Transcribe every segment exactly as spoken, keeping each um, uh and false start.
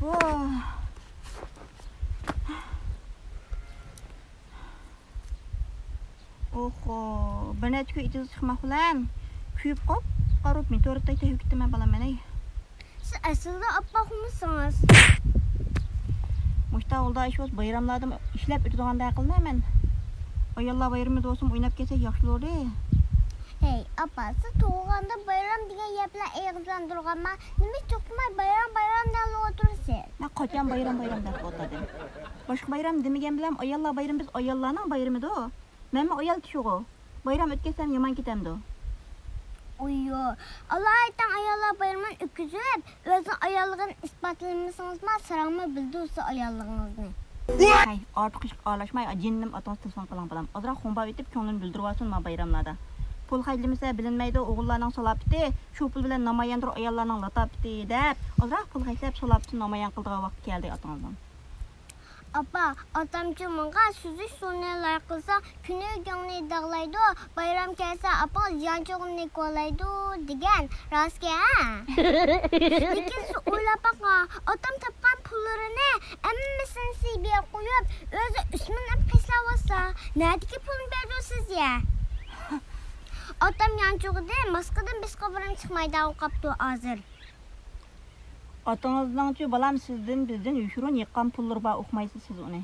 ۋاھ. ئوخو، بىر نەچچە كۈن ئېتىزغا چىقماق بىلەن كۆيۈپ قاپقارا بولۇپ مېتېئورىتتەك تېگىپ كېتىمەن بالام مەن. سىز ئەسلىدە ئاپپاقمۇسىڭىز؟ مۇشتا ئاۋۇلدا ئىش بولسا بايراملاردىمۇ ئىشلەپ ئۆتىدىغاندەك قىلىمەن مەن. ئاياللار بايرىمى بولسىمۇ ئويناپ كەتسەك ياخشى بولۇردى. ھەي، ئاپا، سىز تۇغۇلغاندا بايرام دېگەن گەپلەر ئېغىزلاندۇرغانما؟ نېمە توختىماي بايرام، بايرام دەپلا ئولتۇرىسىز؟ مەن قاچان بايرام، بايرام دەپ ئولتۇردۇم؟ باشقا بايرام دېمىگەن بىلەن ئاياللار بايرىمى بىز ئاياللارنىڭ بايرىمىدۇ. مەنمۇ ئايال كىشىغۇ. بايرام ئۆتكەزسەم يامان كېتەمدۇ؟ ئۇيۇ، ئالايىتەن ئاياللار بايرىمىنى ئۆتكۈزۈپ، ئۆزىنىڭ ئاياللىقىنى ئىسپاتلىمىسىڭىزما، ساراڭمۇ بىلدى ئۇسا ئاياللىقىڭىزنى. ھەي، ئارتۇق ئىشقا ئارىلاشماي، جېنىم ئاتىڭىز تېلېفون قىلىڭ بالام. ئازراق خۇمبا ئېتىپ، كۆڭلىنى بىلدۈرۈۋالسۇن ما بايراملاردا. پۇل خەجلىمىسە بىلىنمەيدۇ ئوغۇللارنىڭ سالاپىتى، شۇ پۇل بىلەن ناماياندۇر ئاياللارنىڭ لاتاپىتى دەپ، ئازراق پۇل خەجلەپ سالاپىتىنى نامايان قىلىدىغان ۋاقتى كەلدى ئاتىڭىزنىڭ. ئاپا، ئاتامچۇ ماڭا سۈزۈش سۇنى لايىق قىلسا، كۈنۈگۈڭنى داغلايدۇ، بايرام كەلسە ئاپىڭىز يانچۇقۇمنى كولايدۇ دېگەن، راستكەن ھە؟ لېكىن سىز ئويلاپ باققان، ئاتام تاپقان پۇللىرىنى ھەممىسىنى سىزگە بېرىپ قويۇپ، ئۆزى ئۈچ مىڭ ئېلىپ خەجلەۋاتسا، نەدىكى پۇلنى بەردى سىزگە؟ ئاتام يانچۇقىدىن ماسكىدىن باشقا بىرىمۇ چىقمايدىغان قاپتۇ ھازىر. ئاتىڭىزنىڭچۇ بالام سىزدىن، بىزدىن يوشۇرۇن يىغقان پۇللىرى بار، ئۇقمايسىز سىز ئۇنى.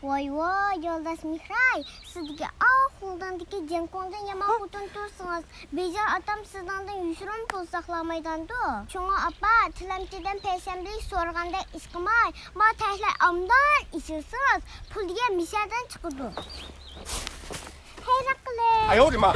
ۋاي ۋاي، يولداش مېھراي، سىزدىكى ئاق خۇلدىندىكى جېنكوڭدىن يامان خوتۇن تۇرسىڭىز، بىجار ئاتام سىزنىڭدىن يوشۇرۇن پۇل ساقلىمايدىغاندۇ. شۇڭا ئاپا، تىلەمچىدىن پەيشەنبىلىك سورىغاندەك ئىش قىلماي، ما تەھلە ئامدان ئېچىلسىڭىز، پۇل دېگەن مىشەدىن چىقىدۇ. خەيرلىك قىلىڭ. ئاياۋ دېمە.